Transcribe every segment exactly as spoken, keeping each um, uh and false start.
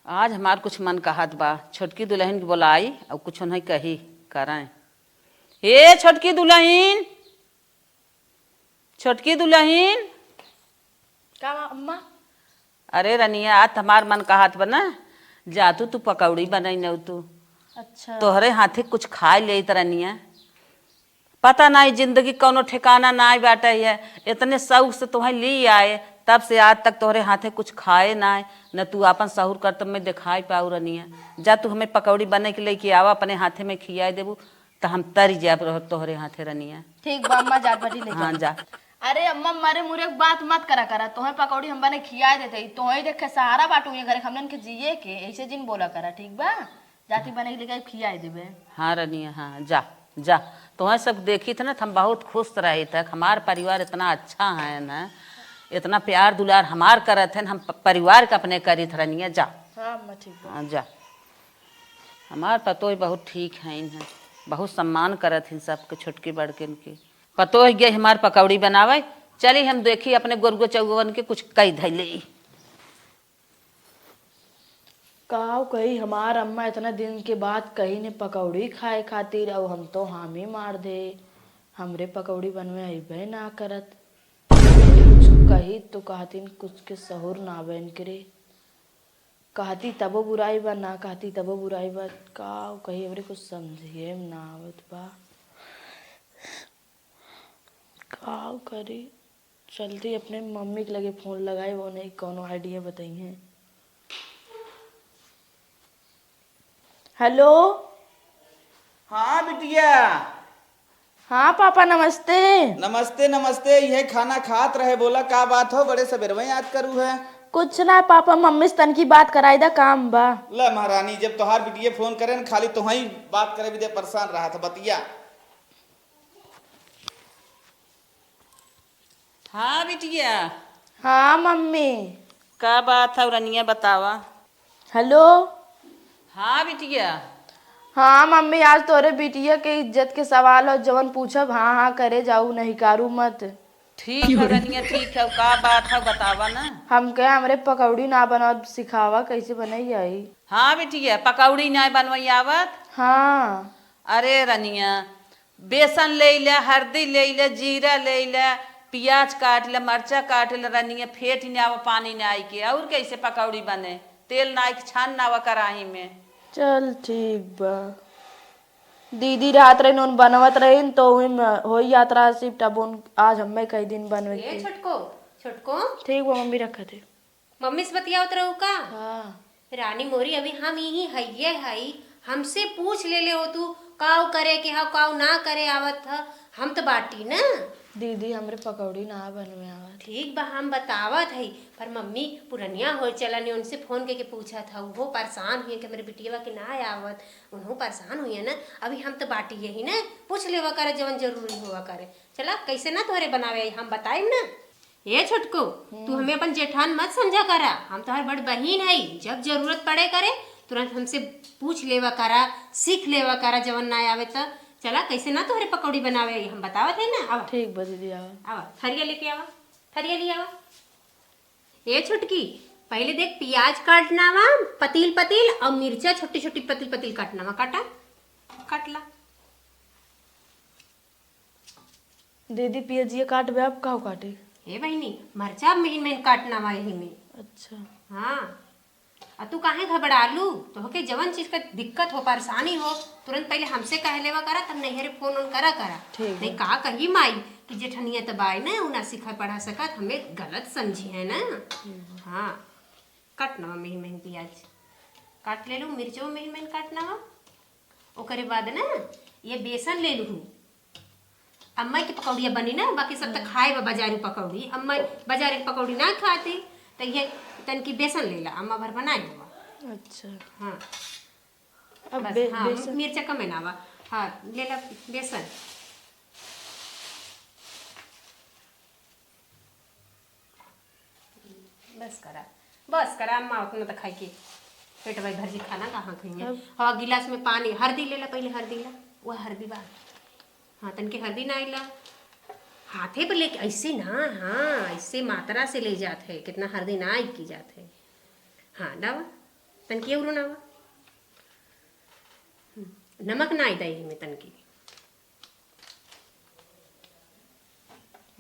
आज हमार कुछ मन कहत बा, छोटकी दुलहिन के बोलाई अउ कुछ उन्हें कही करैं। ए छोटकी दुलहिन, छोटकी दुलहिन। का अम्मा? अरे रनिया, आज हमार मन कहत बा ना, जातू तू पकौड़ी बनई नऊ तू। अच्छा। तोहरे हाथे कुछ खाए लेइत रनिया। पता नाई जिंदगी कौनो ठिकाना नाई बाटे है। इतने शौक से तोहे ली आए, तब से आज तक तोहरे हाथे कुछ खाए नाई, न तू आपन सहूर करतब में देखाई पाऊ रनिया। जा तू हमें पकौड़ी बने के लेके आवा, अपने हाथे में खियाए देबू, त हम तरी जाब रह-, तोहरे हाथे रनिया। ठीक बा अम्मा, जात बाटी लेके हाँ, आवा। जा। अरे अम्मा, मारे मुरे के बात मत करा करा, तोहे पकौड़ी हम बने खियाए देते, तोहे देख के सहारा बाटू ये घरे, हमनन के जिए के, ऐसे जिन बोला करा, ठीक बा? जाती बने के लेके खियाए देबे। हाँ रनिया, हाँ, जा, जा। तोहे सब देखी थे ना, त हम बहुत खुश रही थे। हमार परिवार इतना अच्छा है ना, इतना प्यार दुलार हमार करत है, हम प-, परिवार के अपने करी थे रनिया, जा। हाँ अम्मा, ठीक बा। हाँ, जा। हमार पतोह बहुत ठीक है, बहुत सम्मान करत हैं सबके, छोटकी बड़किन के। पतोह गई हमार पकौड़ी बनावे, चली हम देखी अपने गोरुआ चौगवन के कुछ कई धैले। काव कही, हमार अम्मा इतना दिन के बाद कही ने पकौड़ी खाए खातिर, अउ हम तो हामी मार दे, हमरे पकौड़ी बनवे अइबे ना करत। कुछ कही तो कहतिन, कुछ के सहूर ना बन करे। कहती तबो बुराई बा, ना कहती तबो बुराई बा। काव कही, हमरे कुछ समझिए में ना आवत बा। काव करी? चलती अपने मम्मी के लगे फोन लगाई, वो नहीं कौनो आइडिया बताई हैं। हेलो। हाँ बिटिया। हाँ पापा, नमस्ते। नमस्ते, नमस्ते। यह खाना खात रहे, बोला का बात हो, बड़े सबेरवे याद करू है? कुछ ना पापा, मम्मी से तनकी बात कराई दा, काम बा। ले महारानी, जब तोहार बिटिया फोन करे न, खाली तोहई बात करे भी दे, परेशान रहा था, बतिया। हाँ बिटिया। हाँ मम्मी। का बात है रनिया, बतावा। हेलो। हाँ बिटिया। हाँ मम्मी, आज तोरे बिटिया के इज्जत के सवाल हो, जवन पूछब हाँ हाँ करे जाऊ, नहीं कारू मत। ठीक है रनिया, ठीक है, का बात है बतावा ना। हमके हमरे पकौड़ी ना बनावत सिखावा, कैसे बनई आई? हाँ बिटिया, पकौड़ी ना बनवई आवत? हाँ। अरे रनिया, बेसन ले ले, हरदी ले ले, जीरा ले ले, पियाज काट ले, मरचा काट ले, रनिया फेंट नावा पानी नाई के, अउर कैसे पकौड़ी बने? तेल नाई के छान नावा कराही में। चल ठीक बा। दीदी रात रही नून बनवत रही तो उही में होई जात रहा शिफ्ट, अब उन आज हमें कई दिन बनवे ए के। छोटको, छोटको। ठीक बा मम्मी, रखत है। मम्मी से बतियावत रहू का? हाँ। रानी मोरी, अभी हम यही हइये हई, हमसे पूछ ले ले हो तू, काऊ करे के हव, काऊ ना करे आवत ह, हम तो बाटी ना। दीदी, हमरे पकौड़ी ना बनवे आवत। ठीक बा, हम बतावत हई, पर मम्मी पुरनिया हो चलन, उनसे फोन करके पूछत ह, उहो परेशान हुए कि हमरे बिटिया के ना आवत, उनहु परेशान हुए ना। अभी हम तो बाटी यही ना, पूछ लेवा करे जवन जरूरी होवा करे। चला, कैसे ना तोहरे बनावे आई, हम बताइम ना। ए छोटको, तू हम्म। हमें अपन जेठान मत समझा करा, हम तोहर बड़ बहिन हई, जब जरूरत पड़े करे तुरंत हमसे पूछ लेवा करा, सीख लेवा करा, जवन ना आवे त। चला, कैसे ना तोहरे पकौड़ी बनावे आई, हम बतावत है ना। आवा। ठीक बा दीदी, आवा। आवा, थरिया लेके आवा, थरिया ले आवा। ए छोटकी, पहले देख, पियाज काटना वा पतील पतील अउर मिर्चा छोटी छोटी पतील पतील काटना वा। काटा, काट ला। दीदी, पियजिया काटबे, अब का काटे? हे बहिनी, मरचा अब महीन महीन काटना बा यही में। अच्छा। हाँ। आ तू काहे घबरालू? तोहके जवन चीज का दिक्कत हो, परेशानी हो, तुरंत पहले हमसे कह लेवा करा, तब नैहरे फोन ओन करा करा। ठीक नहीं है। का कही माई कि जेठनिया त बाई ना, उ ना सिखा पढ़ा सकत, हमें गलत समझी है ना। ठीक है। हाँ। काटना बा महीन महीन पियाज। काट ले लू, मिर्चो महीन महीन काटना बा। ओकरे बाद ना ये बेसन ले लू। अम्मा के पकौड़िया बनी ना, बाकी सब त हम्म। खाए बा बाजारी पकौड़ी। अम्मा बाजारी के पकौड़ी ना खाती, त ये तनकी बेसन ले ला, अम्मा भर बनाए हुआ। अच्छा। हाँ। अब बस, बे-, हाँ, बेसन। मिर्चा कम है ना बा। हाँ, ले ला बेसन। बस करा, बस करा अम्मा, उतना त खाई के पेट भाई भर जी, खाना कहाँ खाइए। अब? हाँ, गिलास में पानी, हरदी ले ला, पहले हरदी ला, वह हरदी बा। हाँ, तनके हरदी ना आइला, हाथे पर लेके ऐसे ना, हाँ, ऐसे मात्रा से ले जात है, कितना हरदी ना आई की जात है। हाँ, डावा। तनकी अउर ना बा। हम्म, नमक नाई दा एही में तनकी।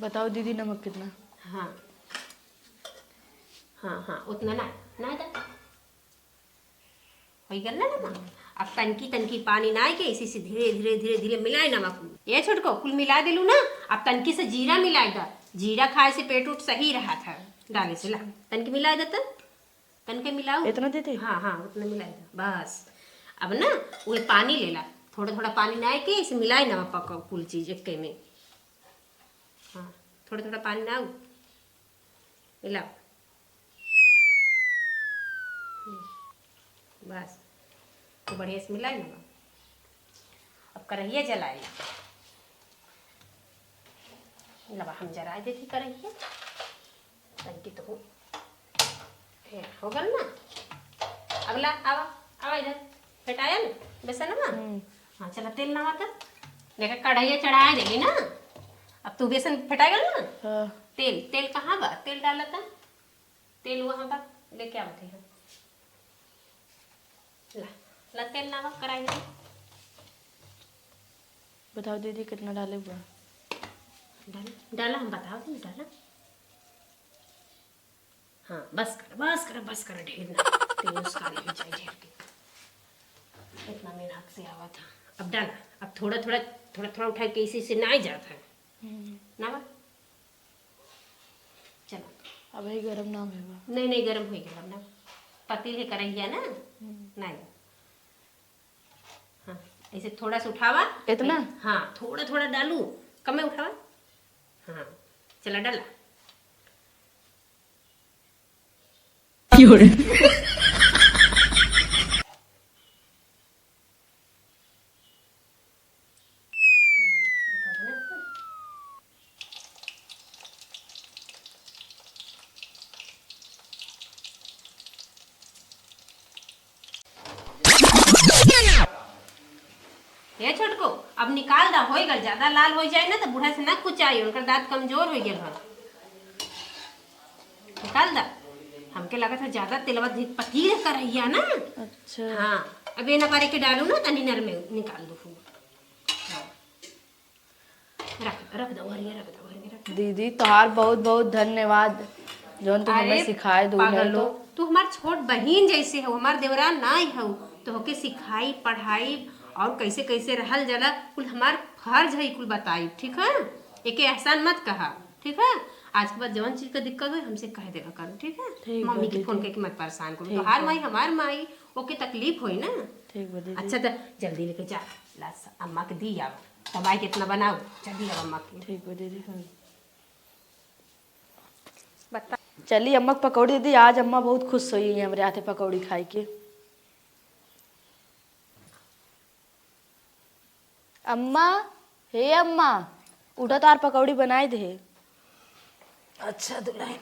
बताओ दीदी, नमक कितना? हाँ। हाँ, हाँ, उतना ना, ना दा। होइ गल ना, ना, ना। अब तनकी, तनकी पानी नाई के, इसी से धीरे, धीरे, धीरे, धीरे मिलाए नमक। ये छोटको, कुल मिला देलू ना, अब तनकी से जीरा मिलाए दा। जीरा खाए से पेट उट सही रहत है, डाले से ला। तनकी मिलाए दा त। तनके मिलाऊ। इतना दे दे? हाँ, हाँ, उतना मिलाए दा। बस। अब ना, उहे पानी लेला। थोड़ा, थोड़ा पानी नाई के, इसे मिलाए नमक पका कुल चीज एक्के में। हाँ, थोड़ा, थोड़ा पानी नाऊ। मिलाओ। हम्म, बस, तो बढ़िया से मिला लेना। अब कढ़ैया जलाए ला। लबा हम जराए देती कढ़ैया। तनकी तो हो, ये हो गल ना। अब ला, आवा, आवा इधर। फेटाया ना बेसन ना? हम्म। हाँ, चला तेल नवा कर। देखा कढ़ैया चढ़ाए देली ना। अब तू बेसन फेटाए गल ना? हाँ। तेल, तेल कहाँ बा? तेल डाला था। तेल वहाँ बा, लेके आवत है। ला, ला तेल नवा कढ़ाई में। बताओ दीदी, कितना डाले हुआ? डाला, डाला, हम बताओ तुम, डाला। हाँ, बस कर, बस कर, बस कर, ढेर ना। तेल उसका ले जाए ढेर के। इतना मेहनत से आवा था। अब डाला, अब थोड़ा, थोड़ा, थोड़ा, थोड़ा उठा के इसी से ना ही जाता है। हम्म। ना बा? चला। अबही गरम ना भइल बा। नहीं, नहीं, गरम होइ गया ना। पतील है करहिया ना? हम्म। नहीं। हाँ, ऐसे थोड़ा सा उठावा। इतना? हाँ, थोड़ा, थोड़ा डालू। कम में उठावा। हाँ, चला डाला। हे छोटको, अब निकाल दा, होइ गल, ज्यादा लाल होइ जाए ना तो बूढ़ा से ना कुचाई, उनकर दांत कमजोर होइ गल ह। निकाल दा। हमके लगत है ज्यादा तेलवा धी-, पतीर करहिया ना। अच्छा। हाँ, अब ये ना पारे के डालू ना, तनी नरमे निकाल दू। हाँ। रख, रख दो, हरिया रख दो, हरिया रख दो। दीदी, तोहार बहुत बहुत धन्यवाद, जौन तू हमें अरे सिखाए दू, नहीं पागलो, तो तू हमार छोट बहिन जैसे हो, हमार देवरान नाई हो, तोहके सिखाई, पढ़ाई और कैसे कैसे रहल जाला, कुल हमार फर्ज है, कुल बताई, ठीक है? एके एहसान मत कहा, ठीक है? आज के बाद जौन चीज का दिक्कत हो, हमसे कह देगा करो, ठीक है? ठीक बा मम्मी के दीदी। फोन करके मत परेशान करो, ठीक तोहार बा। माई, हमार माई, ओके तकलीफ होई ना। ठीक बा दीदी। अच्छा, तो जल्दी लेके जा, ला स-, अम्मा के दी आवा, तब आई के इतना बनाओ, जल्दी आवा अम्मा के। ठीक बा दीदी। हम्म। बता। चली अम्मा के पकौड़ी दी, आज अम्मा बहुत खुश होई है हमरे हाथे पकौड़ी खाई के। अम्मा, हे अम्मा, उठा, तार पकौड़ी बनाई दे। अच्छा दुल्हन,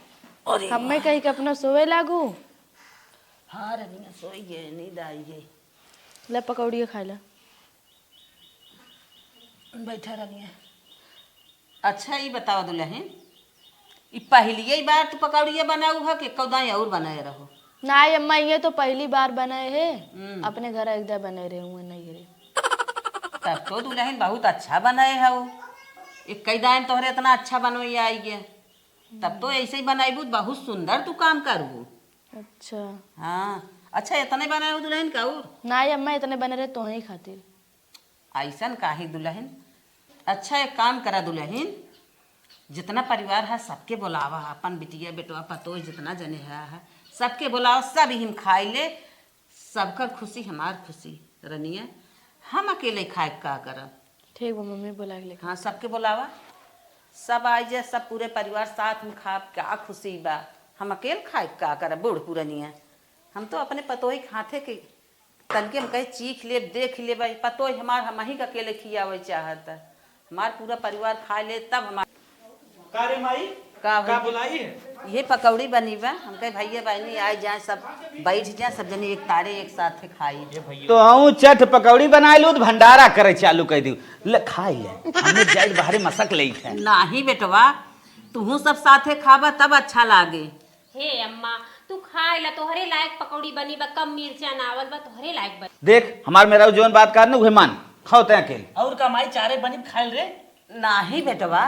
अरे हम्मे वाह। कही के अपना सोवे लागू। हाँ रनिया, सोई गए, नींद आई गई। ले पकौड़ी खाई ला। बैठा रनिया। अच्छा, ई बताओ दुल्हन, ई पहलिए बार तू पकौड़िया बनाऊ ह कि कौदाई और बनाए रहो? नाई अम्मा, ये तो पहली बार बनाए है। हम्म। अपने घर एक दाई बनाए रहे हुए नहीं रे। तब तो दुल्हन बहुत अच्छा बनाए है वो। एक कई दाई तोहरे इतना अच्छा बनवैया आई है। तब तो ऐसे ही बनाईबू, बहुत सुंदर तू काम करबू। अच्छा। हाँ, अच्छा इतने बनाए हो दुल्हन का और? नाई अम्मा, इतने बने रहे तोहई खातिर। ऐसन काहे दुल्हन? अच्छा, एक काम करा दुल्हन, जितना परिवार है सबके बोलावा, अपन बिटिया, बेटवा, पतोह, जितना जने है, है, सबके बोलावा, सब हिम खाई ले, सबकर खुशी हमार खुशी। रनिया, हम अकेले खाए का करब? ठीक बा मम्मी, बोला के लेके। हाँ, सबके बोलावा, सब आई जाए, सब पूरे परिवार साथ में खाब, का खुशी बा। हम अकेले खाए का करब, बूढ़ पुरनिया। हम तो अपने पतोही के हाथे के तनके हम कहे चीख लेब, देख लेब, ई पतोह हमार हमही का अकेले खियावे चाहत। हमार पूरा परिवार खा ले तब हमार का रे माई? का का भैया? बुलाई है? ये पकौड़ी बनी बा, हम कहे भैया बहनी आ जाए, सब बैठ जाए, सब जने एक तारे एक साथ खाई। तो हम चट पकौड़ी बनाए लू तो भंडारा करे चालू कर दू। ले खाई ले, हमने जाए बाहरे मसक ले थे। नाही बेटवा, तुहू सब साथे खाबा तब अच्छा लागे। हे अम्मा, तू खाए ला, तोहरे लायक पकौड़ी बनी बा, कम मिर्चा नावल बा, तोहरे लायक बनी। देख, हमार मेहरारू जौन बात कहत ना, उहे मान। खाओ तैं अकेले। और का माई, चारे बनी खाइल रे? नाही बेटवा,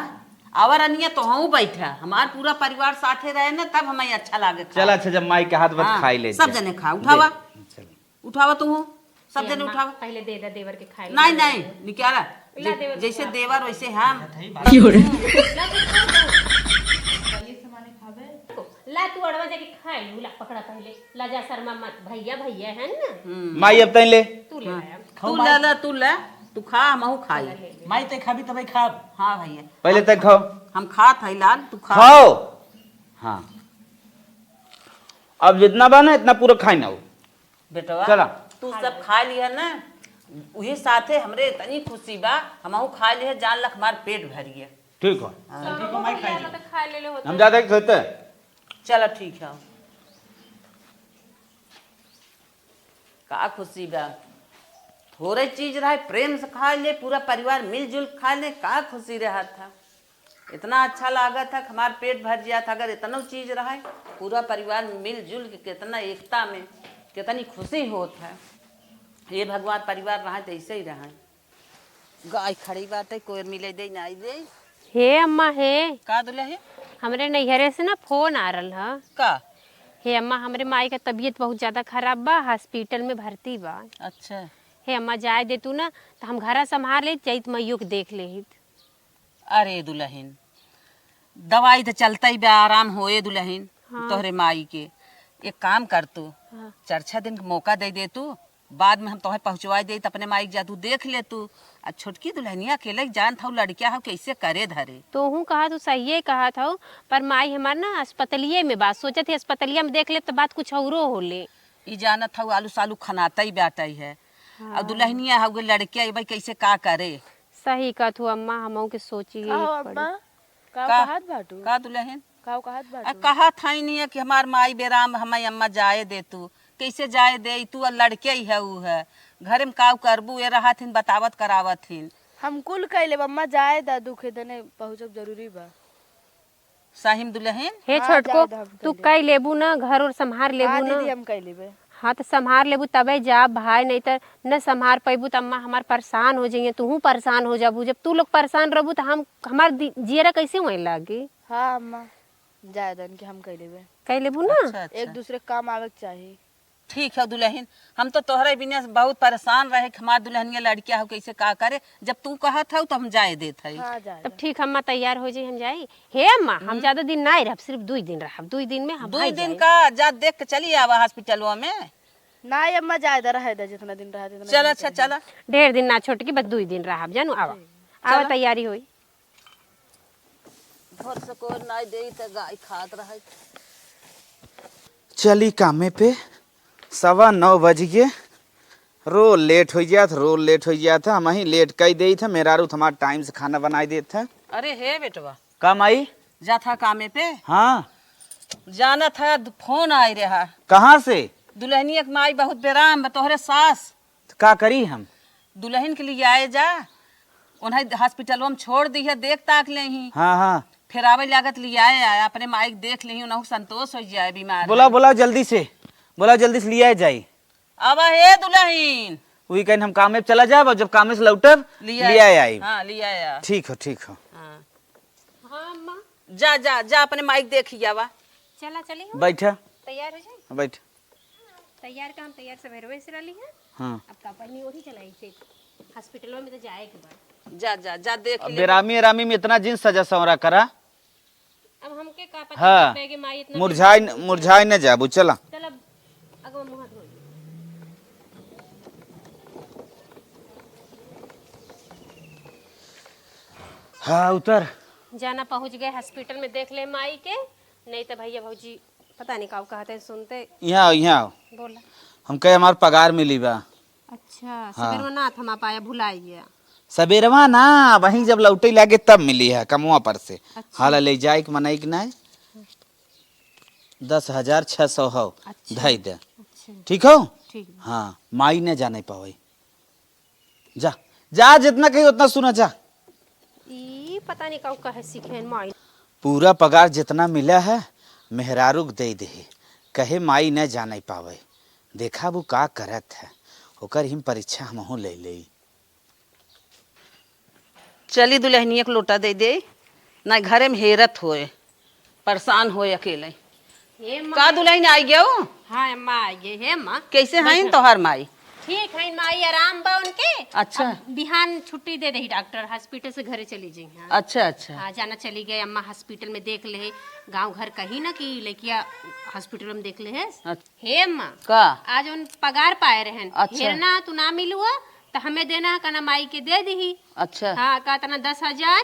आवा रनिया, तोहू बैठा। हमार पूरा परिवार साथे रहे ना, तब हमें अच्छा लागे खाए। चल, अच्छा, जब माई के हाथ बस हाँ, खाई ले सब जा। जने खा, उठावा। दे, चल। उठावा तू, सब ए जने अम्मा, उठावा। पहले दे दे देवर के खाए नहीं, ला। नहीं, निकाला। ला जे-, देवर के जैसे खा। देवर वैसे हम। की हो रे? ला तू खा दो। ला तू अड़वा जाके खा लू, ला पकड़ा पहले। ला जा शर्मा मत, भैया, भैया है ना? हम्म। माई अब तैं ले। तू ले हाँ। ला अब। खाओ तू माई। ले, ले, तू ले, तू खा, हमहू खाई। ले ले। माई तैं खाबी तबै खाब। हाँ भैया। पहले तैं खाओ। हम खात है लाल, तू खा। खाओ। हाँ। अब जितना बा ना, इतना पूरा खाई ना हो। बेटवा, चला। तू सब खा लिया ना, उही साथे हमरे इतनी खुशी बा, हमहू खा लिया, जान लख हमार पेट भर गया। ठीक हो। हाँ। ठीक हो, माई खाई लो। तो खा ले ले होते। हम जाते खेते। चला, ठीक है। का खुशी बा, थोड़े चीज रहे, प्रेम से खा ले, पूरा परिवार मिलजुल खा ले, का खुशी रहा था। इतना अच्छा लागत है कि हमार पेट भर जात है। अगर इतनो चीज रहे, पूरा परिवार मिलजुल के कितना एकता में, कितनी खुशी होत है। हे भगवान, परिवार रहे तो ऐसे ही रहे। गाय खड़ी बाटे, कोई मिले दे, नाई दे। हे अम्मा, हे। का दुल्हन? हमरे नैहरे से ना फोन आ रहल ह। का? हे अम्मा, हमरे माई का तबीयत बहुत ज्यादा खराब बा, हॉस्पिटल में भर्ती बा। अच्छा। हे अम्मा, जाए दे तू ना, तो हम घरा संभाल लेत, जाइत माइयो के देख लेहित। अरे दुल्हन, दवाई तो चलता ही बा, आराम होए दुल्हन, हाँ। तोहरे माई के। एक काम कर तू, हाँ। चार छह दिन के मौका दे दे तू, बाद में हम तोहे पहुँचवाई देई, त अपने माई के जा तू देख ले तू। आ छोटकी दुल्हनिया अकेले जान था, लड़किया हो कैसे करे धरे। तोहू कहा तू सहिए कहा था, पर माई हमार ना अस्पतालिये में बा, सोचत ही अस्पतालिया में देख ले त बात कुछ औरो होले। ई जानत हऊ आलू सालू खनातई बाटई है। हाँ। और दुल्हनिया हऊ लड़किया भाई कैसे का करे। सही कहत हू अम्मा, हमहू के सोची का हो पड़ी। अम्मा? का का? कहत बाटू? का दुल्हन? का कहत आ, बाटू? कहत हई नहीं है कि हमार माई बेराम, हमारी अम्मा जाए दे तू। कैसे जाए दे? तू और लड़के ही है, ऊ है। घरे में काऊ करबू, ये रहत हिन, बतावत करावत हिन। हम कुल कह लेब अम्मा, जाए दा, दुखे दने पहुँचब जरूरी बा। साहिम दुल्हन? हे हाँ, छोटको, जाए दा, हम तू कह लेब। कह लेबू ना, घर और संभार लेबू हाँ ना। दीदी, हम कह लेबे। हाँ, तो संभार लेबू तबे जा भाई, नहीं तो न संभार पैबू तो अम्मा हमार परेशान हो जाइए, तूहू परेशान हो जाबू। जब तू लोग परेशान रहबू तो हम, हमार दि-, जियरा कैसे वहीं लागी? हाँ अम्मा, जाए दन के हम कह लेबे। कह लेबू ना? अच्छा, अच्छा। एक दूसरे के काम आवे के चाही। ठीक है दुल्हन, हम तो तोहरे बिना बहुत परेशान रहे कि हमार दुल्हनिया लड़किया हो कैसे का करे। जब तू कहत हऊ तो हम जाए देत हई। हाँ, जाए तब दे। ठीक, अम्मा तैयार हो जाई, हम जाई। हे अम्मा, हम हम्म। ज्यादा दिन ना रहब, सिर्फ दुई दिन रहब। दुई दिन में हम दुई भाग दिन जाई। का? जा देख के चली आवा हॉस्पिटलवा में। ना अम्मा, जाए दे, रहे दे, जितना दिन रहे दे, उतना चल, दिन अच्छा, चल। चला। ढेर दिन ना छोटकी, बस दुई दिन रहब, जानू, आवा। ठीक। आवा, चला। तैयारी होई। घर से कोई नाई देई त गाय खात रहे। चली कामे पे, सवा नौ बज गए। रोज लेट हो जात, रोज लेट हो जात है। हम ही लेट कई देई थे, मेहरारू तो हमार टाइम से खाना बनाई देत है। अरे हे बेटवा। का माई? जात है कामे पे? हाँ। जानत है, द-, फोन आए रहा। कहाँ से? दुल्हनिया के माई बहुत बेराम बा, तोहरे सास। तो का करी हम? दुल्हन के लिए आए जा, उन्हें हॉस्पिटलवा में छोड़ दी है, देख ताक ले ही। हाँ, हाँ। फिर आवे लागत लियाए आए, अपने माई के देख ले ही, उन्हें संतोष हो जाए, बीमार बोला, है। बोला जल्दी से, बोला जल्दी से लियाए जाई। अब हे दुल्हन। वही कहीं हम कामे पे चला जाब, और जब कामे से लौटब, लियाए लियाए आई। हाँ, लियाए आ। ठीक हो, ठीक हो। हाँ। हाँ, अम्मा। जा, जा, जा, अपने माई के देख ही आवा। चला, चली हो। बैठा। तैयार हो जाए। बैठ। तैयार का हम तैयार सवेरवे से रहली है। हाँ। अब का पहनी ओढ़ी चलाई से हॉस्पिटल में तो जाए के बाद। जा, जा, जा, देख अब ले। बेरामी, एरामी में इतना जिन सजा संवरा करा। अब हमके का पता हाँ। कब बैगे माई इतना मुरझाई न, बीमार हो मुरझाई न जाबू, चला। चल अब अगवा मुँह धो ले। हाँ, उतर। जाना पहुँच गए हॉस्पिटल में, देख ले माई के, नहीं तो भैया भौजी पता नहीं का कहते हैं, सुनते। यहाँ आओ, यहाँ आओ। बोला। हम कहे हमार पगार मिली बा। अच्छा, हाँ। सवेरवा ना थमा पाया, भुलाई गया। सवेरवा ना, वहीं जब लौटे लागे तब मिली है कमवा पर से। अच्छा। हाला ले जाए के मनई के नाय। दस हजार छः सौ हो, अच्छा। धई दे। अच्छा। ठीक हो? ठीक बा। हाँ, माई न जाने पावे। जा, जा, जितना कही उतना सुना, जा। ई पता नहीं काऊ कहे सीखे हैं माई। पूरा पगार जितना मिला है, मेहरारू के दे दे। कहे माई न जाने पावे, देखा वो का करत है, ओकर हिम परीक्षा हमहू ले लेई। चली दुलहनिया के लोटा दे दे, ना घरे में हेरत होए, परेशान होए अकेले। हे माँ। का दुलहिन आई गयो? हाँ अम्मा, आई गए। हे माँ, कैसे हैं बैठा। तोहार माई? ठीक है माई, आराम बा उनके। अच्छा। अब बिहान छुट्टी दे दही डॉक्टर, हॉस्पिटल से घरे चली जाई हैं। अच्छा, अच्छा। हाँ, जाना चली गए अम्मा, हॉस्पिटल में देख ले, गाँव घर कही ना कि लइकिया हॉस्पिटल में देख ले है। अच्छा। हे अम्मा, का? आज उन पगार पाए रहन, अच्छा। हेरना तू ना मिलुआ, त हमें देना है, कहना माई के दे दीही। अच्छा। हाँ, का तना दस हजार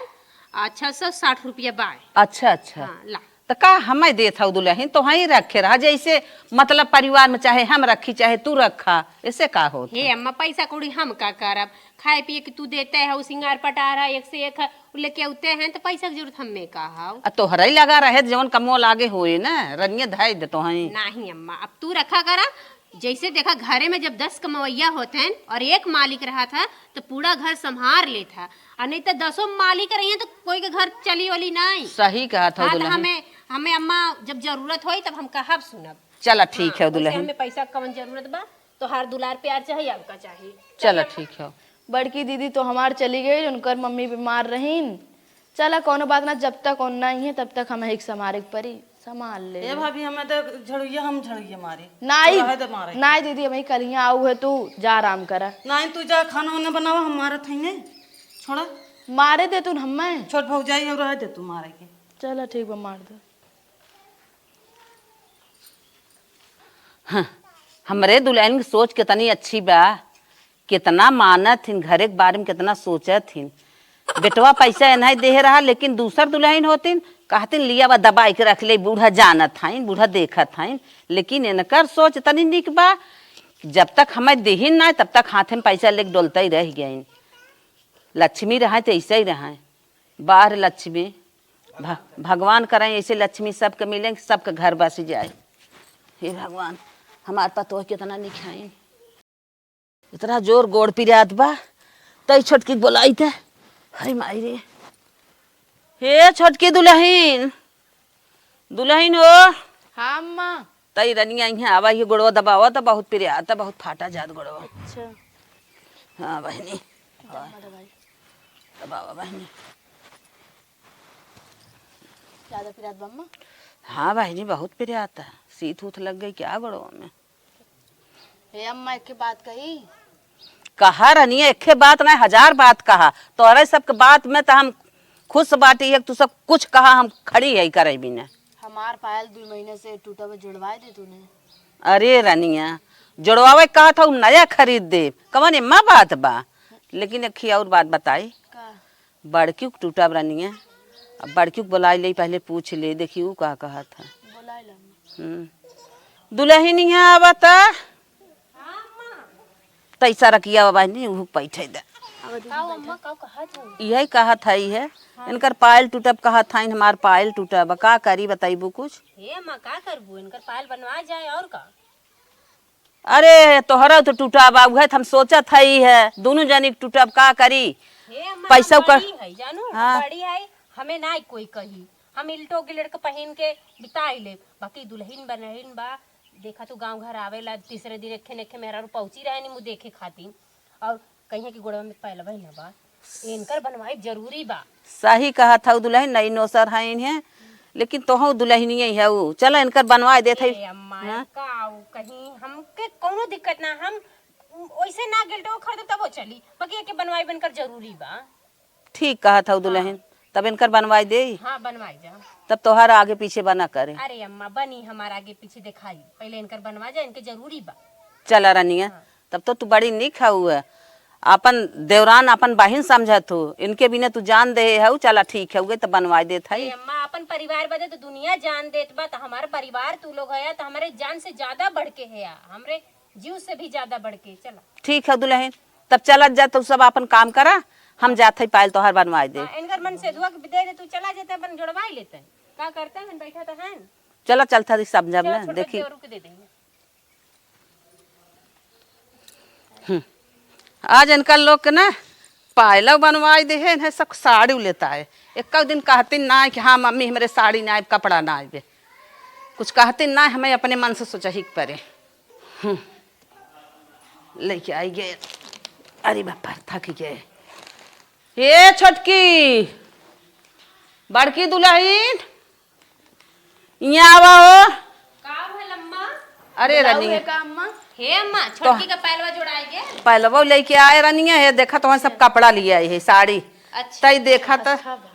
आ छः सौ साठ रुपया बाय। अच्छा, अच्छा। हाँ, ला। त का हमें देत हऊ दुलहिन, तो वहीं रखे रहा, जैसे मतलब परिवार में चाहे हम रखी, चाहे तू रखा, ऐसे का होत हे है? अम्मा, पैसा कौड़ी हम का करब? खाए पिए के तू देते है, उ सिंगार पटार है, एक से एक है, उ लेके आते हैं, तो पैसा की जरूरत हमें का हऊ? आ तोहरा ही लगा रहे, जवन कमो लागे होए ना, रनिया धाई दे तो हैं। नहीं अम्मा, अब तू रखा करा, जैसे देखा घरे में जब दस कमवैया होत हैं और एक मालिक रहा था, तो पूरा घर संभार लेत है, और नहीं तो दसों मालिक रही हैं, तो कोई के घर चली वली नहीं। सही कहा था हाँ, तो दुलहिन। हमें, हमें अम्मा जब जरूरत होई, तब हम कहब सुनब। चला ठीक हाँ, है वैसे दुलहिन। हमें पैसा कवन जरूरत बा, तोहार दुलार प्यार चाही, और का चाही? चला चलिए। ठीक है। बड़की दीदी तो हमार चली गई, उनकर मम्मी बीमार रहीन। चला कौनो बात ना, जब तक ओन नहीं है तब तक हम एक संभारे के परी, संभाल ले। ए भाभी, हमें तो झड़ुइया, हम झड़ुइया मारे। नाई, तो रहे दे मारे। नाई दीदी, हम ही करिया, आऊ है तू जा आराम करा। नाई तू जा खाना वाना बनावा, हम मारत हई ने। छोड़ा। मारे दे तू हमें। छोट भौजाई और रहे दे तू मारे के। चला ठीक बा, मार दे। हाँ, हमरे दुलहिन की सोच कितनी अच्छी बा, कितना मानत हिन, घरे के बारे में कितना सोचत हिन। बेटवा पैसा एनही देहे रहा, लेकिन दूसर दुलहिन होतिन, कहतिन, "लिया बा, दबाई के रख ले, बूढ़ा जानत हईन, बूढ़ा देखत हईन।" लेकिन इनकर सोच इतनी निक बा, जब तक हमें देहिन ना, तब तक हाथे में पैसा लेके डोलते ही रह गइन। लक्ष्मी रहे तो ऐसे ही रहे। बाहर लक्ष्मी, भ-, भगवान करें ऐसे लक्ष्मी सबके मिलें, सबके घर बस जाए। हे भगवान, हमार पतोह कितना निक हईन। इतना जोर गोड़ पिरात बा, तई छोटकी के बोलाई थे। हाय माई रे, हे छोटकी दुलहिन, दुलहिन हो। हाँ अम्मा। तई रनिया इहाँ आवा, ये गोड़वा दबावा त बहुत पिरात, बहुत फाटा जात गोड़वा। अच्छा। हाँ बहिनी। दबा दबाई। दबावा बहिनी। ज्यादा पिरात बा अम्मा? हाँ बहिनी, बहुत पिरात है। सीत उत लग गई क्या गोड़वा में? हे अम्मा, एक बात कही। कहा रनिया, एक बात ना, हजार बात कहा। तोहरे सबके बात में तो हम खुश बाटी है, तू सब कुछ कहा, हम खड़ी है करे बिना। हमार पायल दुई महीने से टूटा बा, जुड़वाए दे तूने। अरे रनिया, जुड़वावे कहा था, उ नया खरीद दे, कवन एम्मा बात बा? लेकिन एक ही और बात बताई। का? बड़की के टूटब रनिया, अब बड़की के बोलाई ले, पहले पूछ ले, देखी उ का कहत है। बोलाई ला। हम्म। दुलहिन इहाँ आवा त। तैसा रखिया बाबा नहीं, उहु बैठे दे। का अम्मा, का कहत हो? यही कहत है, है। हाँ। इनकर पायल टूटब कहत है, हमार पायल टूटब, का करी बताइबू कुछ? हे अम्मा, का करबू? इनकर पायल बनवा जाए और का? अरे, तोहरा तो टूटा बा, उहे त हम सोचत हई है, दुनू जनी के टूटब का करी? हे अम्मा, पैसा हम का बड़ी है, जानू, हम हाँ। बड़ी है, हमें ना कोई कही, हम इल्टो गिलट के पहिन के बिताई ले, बाकी दुलहिन बनहिन बा, देखा तू गाँव घर आवेला, तीसरे दिन एक्खे न एक्खे मेहरारू पहुँची रहे नी मुँह देखे खातिर, और कहिए कि गोड़वा में पैलवा ही ना बा। इनकर बनवाई जरूरी बा। सही कहत हऊ दुलहिन, नई नोसर है इन्हें, लेकिन तोहू दुलहिनिये हऊ। चला इनकर बनवाए देत हई। ए अम्मा, हाँ? का उ कहीं हमके कौनो दिक्कत ना, हम वैसे ना गिल्टो खरीदब तबो चली, बाकी एके बनवाई बनकर जरूरी बा। ठीक कहत हऊ दुलहिन, हाँ। तब इनकर बनवाई देई। हाँ, बनवाई जा। तब तोहार आगे पीछे बना करे। अरे अम्मा, बनी हमार आगे पीछे देखाई, पहले इनकर बनवा जा, इनके जरूरी बा। चला रनिया। हाँ। तब तो तू बड़ी निक हऊ है। आपन देवरान, आपन बहिन समझत हो, इनके बिना तू जान दे हऊ। चला ठीक है, उगे तो बनवाई देत है। ए अम्मा, अपन परिवार बदे तो दुनिया जान देत बा, तो हमार परिवार तू लोग है, तो हमारे जान से ज्यादा बढ़ के है, हमरे जीव से भी ज्यादा बढ़ के। चला। ठीक है दुलहिन, तब चलत जा, तू सब आपन काम करा, हम जात है पायल तोहार बनवाई दे। हाँ, इनकर मन से दुआ के दे दे, तू चला जाते, अपन जोड़वाई लेते हैं। का करते हैं, बैठा तो है। चला चलता दी समझब चला, ना, छोटका देखी। देवरू के दे देंगे। हम्म। आज इनका लोग के ना पायलो बनवाई दे है, इन्हें सब साड़ी लेता है। एक दिन कहती ना है कि हाँ मम्मी, हमरे साड़ी ना आए, कपड़ा ना आए। कुछ कहते ना, हमें अपने मन से सोचही के परे। हम्म, लेके आई गए। अरे बाप रे, थक गए। ए छोटकी, बड़की दुलहिन, इहाँ आवा हो। का भल अम्मा? अरे बुलाऊ रनिया। है का अम्मा? हे अम्मा, तो छोटकी का पैलवा जोड़ाई गे। पैलवा लेके आए रनिया, हे देखा तो वहाँ सब कपड़ा लिए आई है, साड़ी। अच्छा। तई देखा त। अच्छा बा।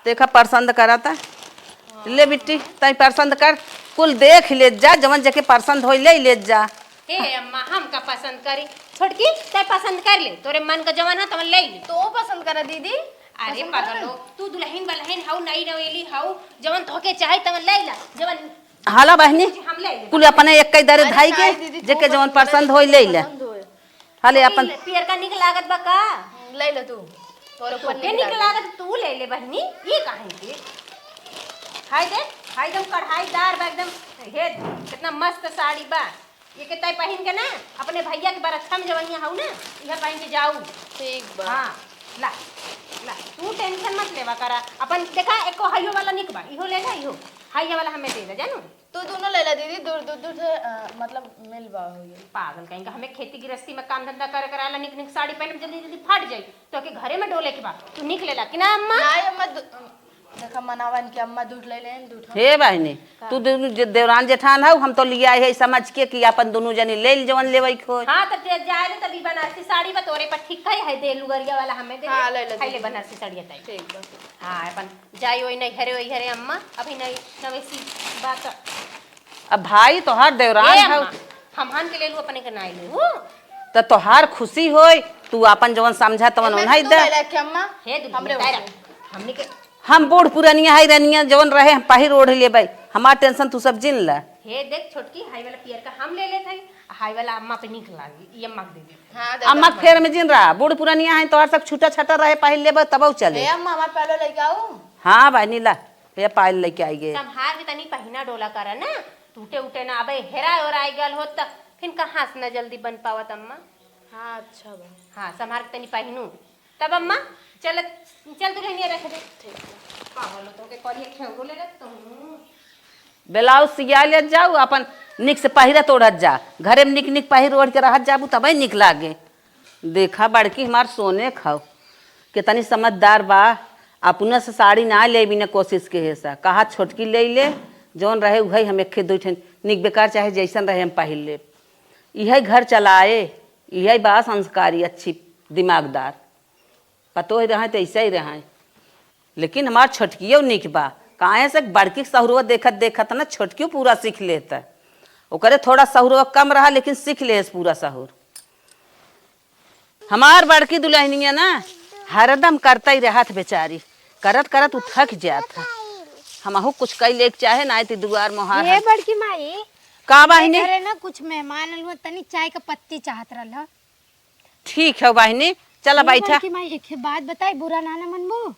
देखा पसंद करा त। ले बिट्टी, तई पसंद कर, कुल देख ले जा, जवन जेके पसंद होई ले ले जा। हे अम्मा, हम का पसंद करी? छोटकी, तय पसंद कर ले, तोरे मन का जवन है तवन ले ले। तो पसंद करा दीदी। अरे पसंद करा। पागलो, तू दुलहिन बलहिन हऊ, नई नवेली हऊ, जवन तोहके चाहे तवन ले ला, जवन हाला बहिनी, हम ले ले। कुल अपने एक कई दरे अरे धाई के, नहीं दीदी, जेके तो जवन पसंद पसंद करे, होई ले ले। पसंद होए। हाले अपन पी-, पियरका निक लागत बा का? ले ले तू, तोरे ऊपर तोके निक निक लागत। लागत, तू ले ले बहिनी, ये काहे के? हाय दे, हाय एकदम कढ़ाईदार बा एकदम, हे कितना मस्त साड़ी बा। ये के तय पहिन के ना, अपने भैया के बरखा में जवनिया हऊ ना, इहे पहिन के जाऊ। ठीक बा। हाँ, ला, ला, तू tension मत लेवा करा। अपन देखा, एको हाइयो वाला निक बा, इहो ले ला, इहो। हाइया वाला हमें दे दे, जानू। तू दोनों ले ला दीदी, दूर, दूर, दूर से, अ, मतलब मिल बा हो ये। पागल कहीं का, हमें खेती गृहस्थी में काम धंधा करे, करे आला निक, निक साड़ी पहन जल्दी, जल्दी फट जाई। तो के घरे में डोले के बा, तू निक ले ला कि ना अम्मा? नहीं अम्मा, दू-, देखा, मनावा इनके अम्मा, दूठ ले लेन, दूठ हम हे बहिनी, का? तू दे-, जे देवरान जेठान हऊ, हम तो लिया है समझ के कि अपन दोनों जनी ले ले जवन लेवे के होय। हाँ, तो दे जाए दे, तभी बनारसी साड़ी बा तोरे पर ठीक है, है दे लुगरिया वाला हमें दे दे। हाँ, ले ले, खाई ले दे दे। बनारसी साड़ी ताई। ठीक बा। हाँ, अपन जाई ओई नहीं घरे, ओई घरे अम्मा, अभी नहीं नवेसी बात। अब भाई तोहार देवरान ए हऊ। अम्मा, हमहन के ले लू, अपने के नाई ले लू। त तोहार खुशी होय, तू आपन जवन समझा तवन एमे ओन्हाई तू दे। ले ले के अम्मा, हे दुल्हन, हमरे तारा, ओसे। हमनी के हम बूढ़ पुरनिया है रनिया, जवन रहे हम पहिर ओढ़ लेबै, हमार tension तू सब जिन ला। हे देख छोटकी, हाई वाला पियर का हम ले लेत हई, हाई वाला अम्मा पे निक लागी, ई अम्मा के दे दे। हाँ, दे दे अम्मा अम्मा। फेर में जिन रहा, बूढ़ पुरनिया है, तोहार सब छूटा छाटा रहे, पहिर लेबै तबौ चले। हे अम्मा, हमार पहले लेके आओ। हाँ बहिनी ला, हे पायल लेके आई गे। संभाल के तनी पहिना डोला करा ना, टूटे उटे ना, अबे हेरा ओराई गल होत त फिन कहाँ से ना जल्दी बन पावत अम्मा। हाँ, अच्छा बा। हाँ, संभाल के तनी पहिनू। तब अम्मा, चल, चल दुल्हनिया रख दे। ठीक बा। पागल हो, तोके करिया खेवरो ले रख, तुम। ब्लाउज सिया ले जाऊ, अपन निक से पहिरत ओढ़त जा। घरे में निक निक पहिर ओढ़ के रहत जाबू, तबे निक लागे। देखा बड़की हमार सोने खाओ, कितनी समझदार बा। अपना से साड़ी ना लेबी ना कोशिश के हेसा, कहा छोटकी ले ले, जौन रहे उहै हम एक दुई ठे निक बेकार चाहे जैसन रहे हम पहिर लेब। इहै घर चलाए, इहै बा संस्कारी, अच्छी दिमागदार। पतोह रहे त ऐसे ही रहे, लेकिन हमार छोटकियो निक बा। काहे से बड़की के सहुरवा देखत देखत ना छोटकियो पूरा सीख लेत। ओकरे थोड़ा सहुरवा कम रहा, लेकिन सीख लेस पूरा सहुर। हमार बड़की दुल्हनिया ना हरदम करतै रहत बेचारी, करत करत उ थक जात है। हमहू कुछ कई लेके चाहे ना आती दुआर मोहार ये है। बड़की माई, का बहिनी? घरे ना कुछ मेहमान आइल हुआ, तनी चाय का पत्ती चाहत रहल ह। ठीक है बहिनी, चला ये बैठा। बड़की माई, एक बात बताई, बुरा ना ना मनबू?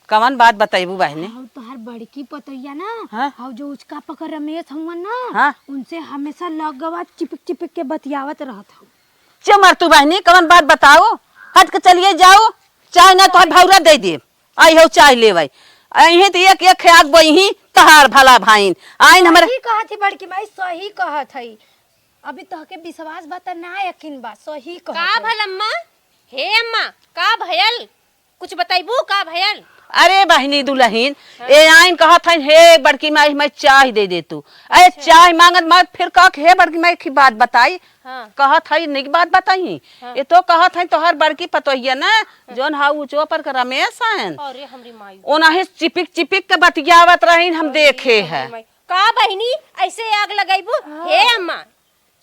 कवन बात बतैबू बहिनी? हाउ तोहार बड़की पतोहिया ना, हाँ? हाउ जो उचका पकर रमेश हउवन ना, हाँ? उनसे हमेशा लगवा चिपक चिपक के बतियावत रहत हउ। चुप मर तू बहिनी, कवन बात बताओ? हट के चलिए जाओ, चाहे ना तोहार भौरा दे दे। आई हो चाय लेवै, अइहे त एक एक आग बइही तोहार भला भाइन। आइन हमरे सही कहत ही बड़की माई, सही कहत हई। अभी तोहके विश्वास बा त ना यकीन बा, सही कहत का हई। भल अम्मा? हे अम्मा, का भयल? कुछ बतैबू का भयल? अरे बहिनी दुलहिन, हाँ। ए आइन कहत हइन, "हे बड़की माई, हमें चाय दे दे तू।" अरे अच्छा। चाय मांगत मांगत फिर कह के, "हे बड़की माई, की बात बताई?" हाँ। कहत हई, "निक बात बताई?" हाँ। ए तो कहत हई, "तोहर बड़की पतोहिया ना, हाँ। जौन हा ऊंचवा पर के रमेश हन, अरे हमरी माई। ओनाही चिपिक चिपिक के बतियावत रहिन, हम अरे देखे हमरी है।" माई। का बहिनी, ऐसे आग लगैबू? हाँ। हे अम्मा,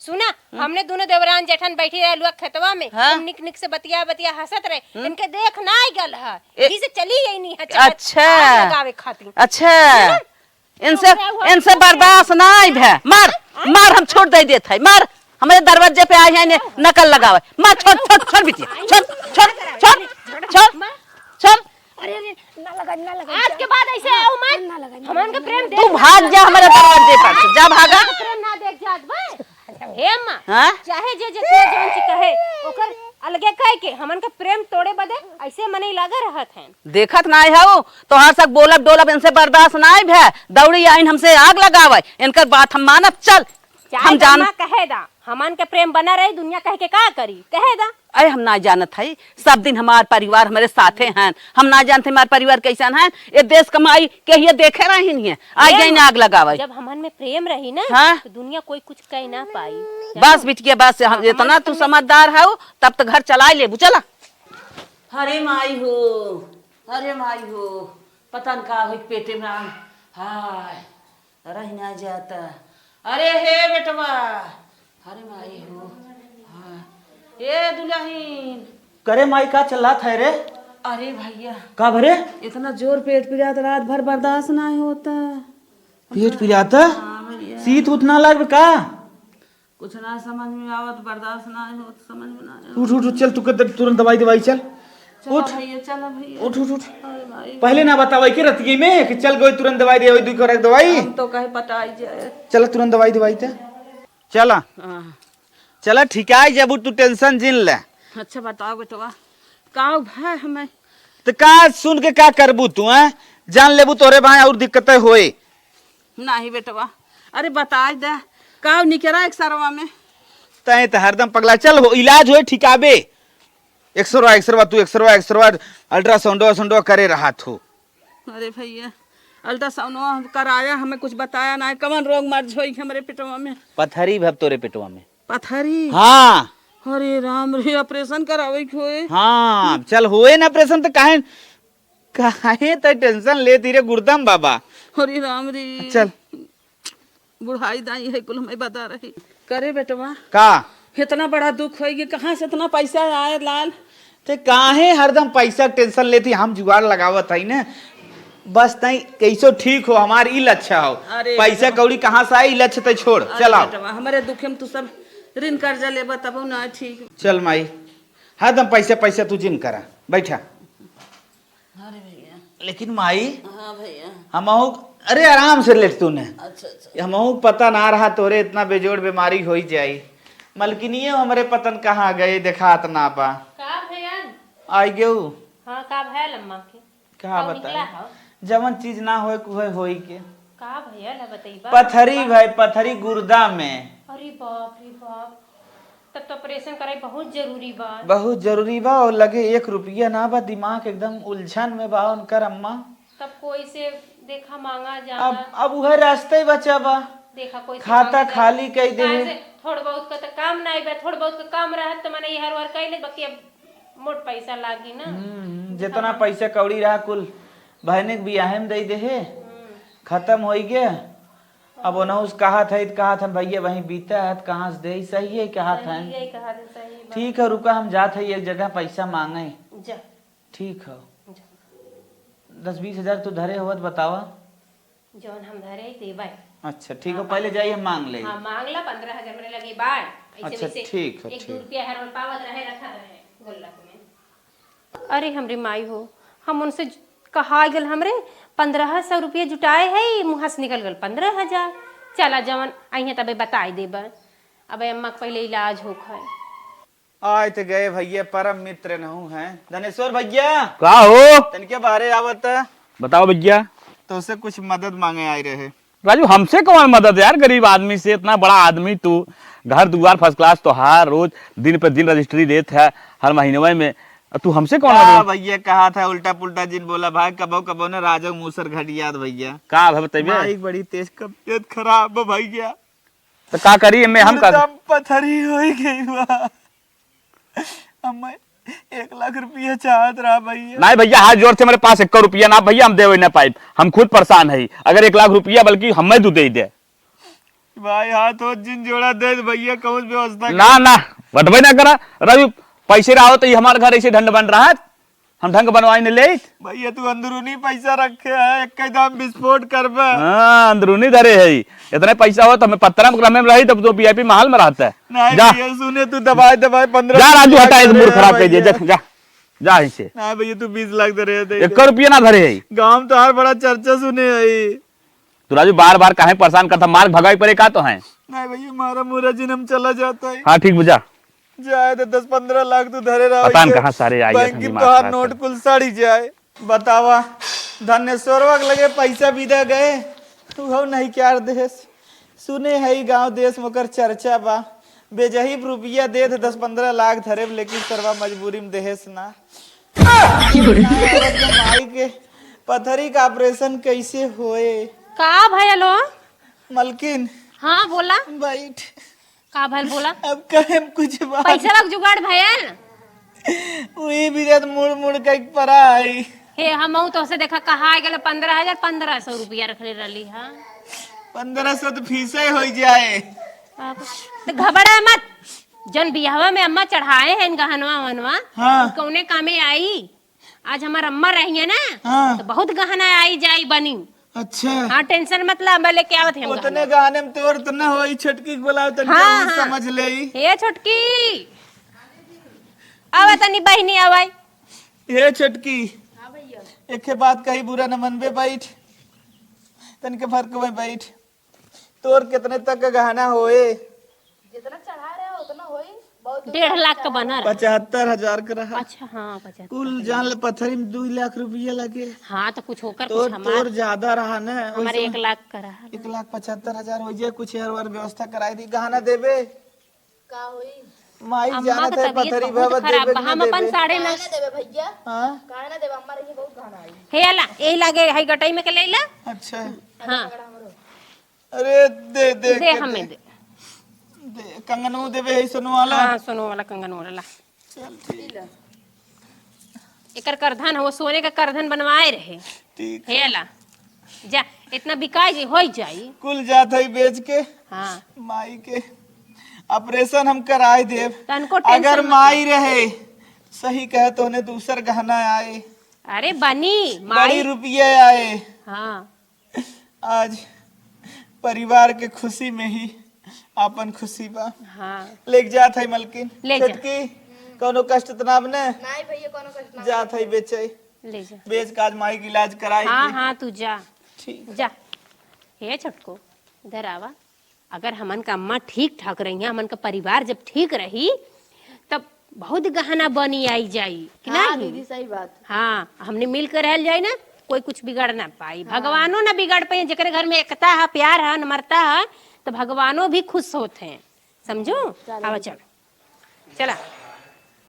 सुना, हम्म। हमने दोनों देवरान जेठन बैठी रहे लुआ खेतवा में, हाँ। हम निक निक से बतिया बतिया हंसत रहे। हम्म। इनके देख ना आई गल है। ए, इसी से चली गई नहीं है, अच्छा। आग लगावे खातिर। अच्छा। हम्म। इनसे, क्या हुआ? इनसे बर्दाश्त ना आई भे। मार, हाँ? मार, हम छोड़ दे देत है। मार, हमारे दरवाजे पे आई है, इन्हें नकल लगावे। मार, छोड़, छोड़, छोड़ बिटिया। छोड़, छोड़, छोड़, छोड़, छोड़। अरे, अरे, ना लगा, ना लगा, आज के बाद ऐसे आओ मत। ना लगा, ना हमन के लगा, प्रेम ना देख तू भाग जा हमारे दरवाजे पर से, जा भागा। प्रेम ना देख जात बा। हे अम्मा, हाँ? चाहे जे जितना जवन ची कहे, ओकर अलगे कह के हमन के प्रेम तोड़े बदे ऐसे मनई लगा रहत हैं। देखत नाहीं हऊ, तोहार सब बोलब डोलब इनसे बर्दाश्त नाहीं भे, दौड़ी आइन हमसे आग लगावे, इनकर बात हम मानब, चल। चाहे हम जान अम्मा कहे दा, हमन के प्रेम बना रही, दुनिया कह के का करी, कहे दा। अरे हम ना जानत हई, सब दिन हमार परिवार हमरे साथे हैं, हम ना जानते हमार परिवार कैसन है। ये देश कमाई के ये देखे रही नहीं है, आई ए गई ना आग लगावे। जब हमन में प्रेम रही ना, हाँ? तो दुनिया कोई कुछ कह ना पाई। बस बिटिया बस, हम हाँ, इतना हमन तू में समझदार हऊ, तब तो घर चलाए लेबू, चला। अरे माई हो, अरे माई हो, पता न का होई पेटे में आन। हाय, रह ना जाता। अरे हे बेटवा, अरे माई हो, हाँ, ए दुलहिन। करे माई, का चिल्लात है रे? अरे भइया, का भरे? इतना जोर पेट पिरात, रात भर बर्दाश्त ना होता। पेट पिरात? हाँ भइया। सीत उत ना लागल का? कुछ ना समझ में आवत, बर्दाश्त ना होत, समझ में ना आवत। उठ, उठ, उठ, चल, तू के तुरंत दवाई, दवाई, चल। चलो उठ। भइया, चलो भइया। उठ, उठ, उठ। अरे भाई। पहले ना बतावे के रतिये में कि चल गई तुरंत दवाई दे, दुई करक दवाई। हम तो कहे पटाई जाए। चल तुरंत दवाई, दवाई ते। चला। हाँ। चला, ठिकाई जबू, तू tension जिन ले। अच्छा, बताओ बेटवा, का भय हमें? तो का सुन के का करबू तू, हैं? जान लेबू तोरे भाई और दिक्कतें होए। नाही बेटवा, अरे बताई दे, का निकरा एक सरवा में? तैं तो हरदम पगला। चल हो, इलाज होए, ठिकाबे। एक्सरवा, एक्सरवा, तू एक्सरवा, एक्सरवा, अल्ट्रासाउंडवा, साउंडवा करे रहत हो। अरे भइया, अल्ट्रासाउंडवा हम कराया, हमें कुछ बताया ना है, कवन रोग मर्ज होई हमरे पेटवा में? पथरी भब तोरे पेटवा में। पथरी? हाँ। अरे राम रे, ऑपरेशन करावे के होए। हाँ, चल होए ना ऑपरेशन तो काहे, काहे तो tension लेती रे गुर्दम बाबा। अरे राम रे। चल। बुढ़ाई दाई है, कुल हमें बता रही। करे बेटवा। का? इतना बड़ा दुख होई कि कहाँ से इतना पैसा आए लाल? ते काहे हरदम पैसा के tension लेती? हम जुगाड़ लगावत हई ने। बस तई कैसो ठीक हो, हमार ई लक्ष्य हो। अरे पैसा बेटवा। कौड़ी कहाँ से आई, ई लक्ष्य तय छोड़, अरे चल आओ। बेटवा, हमारे दुख में तू सब ऋण कर्जा लेबा तब ना ठीक। चल माई, हरदम पैसा पैसा तू जिन करा, बैठा। अरे भइया। लेकिन माई, हाँ भइया। हमहू, अरे आराम से लेट तूने। अच्छा, अच्छा। हमहू पता ना रहा तोरे इतना बेजोड़ बीमारी होई जाई। मलकिनियो हमरे पतन कहाँ गए, देखात ना पा। का भइया? आई गेऊ। हाँ, का भइया लम्मा के? का बताई? निकला हो? जवन चीज ना होए, कुहे होई के। का भइया ला बतइबा? पथरी भाई, पथरी गुर्दा में। अरे बाप रे बाप, तब तो ऑपरेशन कराई बहुत जरूरी बा। बहुत जरूरी बा, और लगे एक रुपया ना बा, दिमाग एकदम उलझन में बा उनकर अम्मा। तब कोई से देखा मांगा जाना। अब, अब उहे रास्ते बचा बा। देखा कोई से खाता मांगा जाना। खाली कई दे। काहे से थोड़ बहुत का तो काम नहीं बा, थोड़ बहुत का काम रहत तो मने इहर उहर कई ले, बाकी अब मोट पैसा लागी ना। हम्म, जितना पैसा कौड़ी रहा कुल बहने के बियाहे में दे दे हे। हम्म। खत्म होई गे। अब ओनहु से कहत है, कहत हन भइया वहीं बीता है, कहाँ से दे, सही है कहत हन। सही है, कहत है, सही बात। ठीक है, रुका, हम जात है एक जगह पैसा मांगे। जा। ठीक है। जा। दस बीस हजार तो धरे होवत, बतावा। जौन हम धरे देबै। अच्छा, ठीक हो, हाँ, पहले जाइए मांग ले। हाँ, मांग ला, पन्द्रह हजार मेरे लगे बाय। ऐसे अच्छा, वैसे ठीक है, एक दो रुपया हर पावत रहे, रखा रहे गुल्लक में। अरे हमरे माई हो, हम उनसे ज-, कहा गल हमरे पन्द्रह सौ रुपया जुटाए है, मुँह से निकल गल पन्द्रह हजार। चला जवन अइहे तबे बताई देबा। अबे अम्मा के पहले इलाज होखे। आए त गए भइया, परम मित्र नहु हैं। धनेश्वर भइया। का हो? तनिके बाहरे आवत। बताओ भइया। तोसे कुछ मदद मांगे आए रहे। राजू, हमसे कौन मदद यार, गरीब आदमी से, इतना बड़ा आदमी तू, घर दुआर first class तोहार, रोज दिन पे दिन रजिस्ट्री देत है हर महीनवे में, तू हमसे कौन का मदद? भइया, कहा था उल्टा पुल्टा जिन बोला भाई, कबो कबो ने राजो मूसर घटियात भइया। का भाई बतइबे? माई बड़ी तेज तबियत खराब बा भइया। तो का करी एमे हम का? एकदम पथरी होई गई बा। हम एक लाख रुपया चाहत रहा भइया। नहीं भइया, हाथ जोड़ से, मेरे पास एक रुपया ना भइया, हम देवे ना पाइब, हम खुद परेशान है। अगर एक लाख रुपया बल्कि हमें तू दे दे। भाई हाथ हो जिन जोड़ा दे दे भइया, कौन व्यवस्था ना, कर। ना, बटबे ना करा। रवि, पैसे रहो तो ये हमारे घर ऐसे ढंड बन रहा है। हम ढंग बनवाई ने लेइत। भइया, तू अंदरूनी पैसा रखे है, एक दाम विस्फोट करबे। हाँ, अंदरूनी धरे है। इतने पैसा हो तो हमें पत्रा में, में रही, तब तो VIP महल में रहता है। नहीं जा। भइया, सुने, तू दबाए, दबाए पन्द्रह जा राजू, हटा, एक मूड खराब कर दिया। जा, जा, जा यहीं से। नहीं भइया, तू बीस लाख धरे है, दे एक दे। रुपया ना धरे है। गाँव में तो हर बड़ा चर्चा सुने है। तू राजू बार बार काहे परेशान करता, मार भगाई पड़े का तो है। नहीं भइया, मारा मुरा जिन हम चला जाता है। हाँ, ठीक बा, जा। जाए दे, दस पन्द्रह लाख तू धरे रहो, पता न ये कहाँ सारे आई है बैंकिंग धनी तोहार मास्टर नोट से। कुल सड़ी जाए। बतावा, धनेश्वरवा के लगे पैसा बिदा गए, तू हो नहीं क्या देस। सुने है ई गाँव देश में ओकर चर्चा बा, बेजही रुपया दे दे, दस पन्द्रह लाख धरे, लेकिन सरवा मजबूरी में देहेस ना। माई के पथरी का ऑपरेशन कैसे होए? का भयल हो? मलकिन। हाँ, बोला। बैठ। का भयल, बोला। अब कहे हम कुछ बात। पैसा के जुगाड़ भयल? वही भी रात मुड़ मुड़ के परा आई। हे, हमहू तोहसे देखा, कहा आ गेल पन्द्रह हजार, पन्द्रह सौ रुपया रखले रहली, हाँ। पन्द्रह सौ तो फीसे हो जाए। अब तो घबरा मत, जन बियाहवा में अम्मा चढ़ाए हैं गहनवा वहनवा, हाँ। उ कौने कामे आई? आज हमार अम्मा रही है ना, हाँ। तो बहुत गहना आई जाई बनी। अच्छा। हाँ, टेंशन मत ला, अम्मा लेके आवत है हम उतने गहना। गहने में तोर तो ना होई, छोटकी के बुलाओ, तनी हाँ, हाँ। समझ ले। हे छोटकी, आवा तनी बहिनी, आवाई। हे छोटकी, हाँ भैया। एक बात कही, बुरा न मनबे, बैठ, तनिक भर के वहीं बैठ। तोर कितने तक का गहना होए? जितना चढ़ा रहे हो उतना होई, बहुत दूर डेढ़ लाख का बना रहा। पचहत्तर हजार का रहा। अच्छा, हाँ, पचहत्तर। कुल जान ले पथरी में दो लाख रुपया लगे। हाँ, तो कुछ होकर तोर, कुछ हमार, तोर ज्यादा रहा ना, हमारे वैसे एक लाख का रहा। एक लाख पचहत्तर हजार हो जाए, कुछ यार वार व्यवस्था कराई दी। गहना देबे? का होई? माई अम्मा जानत के है, तबीयत पथरी बहुत भवा खराब देबे बा, कि हम ना अपन देबे? साढ़े नौ काहे ना देबे भैया? हाँ? काहे ना देबे? अम्मा रही बहुत गहना आई। हे अला, यही लागे, हई गटई में के ले ला। अच्छा। हाँ। अरे, दे, दे दे, के हमें दे। दे। दे, कंगनऊ देबे, है सोनू वाला? हाँ, सोनू वाला कंगन वाला ला। चल, ठीक। एकर करधन हो, सोने का करधन बनवाए रहे। ठीक। हे ला, जा, इतना बिकाई जी, होई जाई। कुल जात है बेच के। हाँ। माई के ऑपरेशन हम कराई देब। तनको टेंशन अगर मत माई ले। रहे, सही कहे तो उन्हें दूसर गहना आए। अरे बनी, बड़ी माई। रुपये आए। हाँ। आज परिवार के खुशी में ही आपन खुशी बा। हाँ। लेके जात है मलकिन। ले जा। छोटकी, कौनो कष्ट त ना बने? नहीं भैया, कौनो कष्ट ना जात है बेचे। ले जा। बेच के आज माई के इलाज कराई हाँ, के। हाँ, तू जा। ठीक। जा। हे छोटको, इधर आवा। अगर हमन का अम्मा ठीक ठाक रही हैं, हमन का परिवार जब ठीक रही, तब बहुत गहना बनी आई जाई, कि हाँ, नहीं? दीदी, सही बात। हाँ, हमने मिल के रहल जाई ना, कोई कुछ बिगाड़ ना पाई, हाँ। भगवानो ना बिगाड़ पाई। जेकरे घर में एकता है, प्यार है, नम्रता है, तो भगवानो भी खुश होत हैं, समझो? चलो। आवा, चल, चला।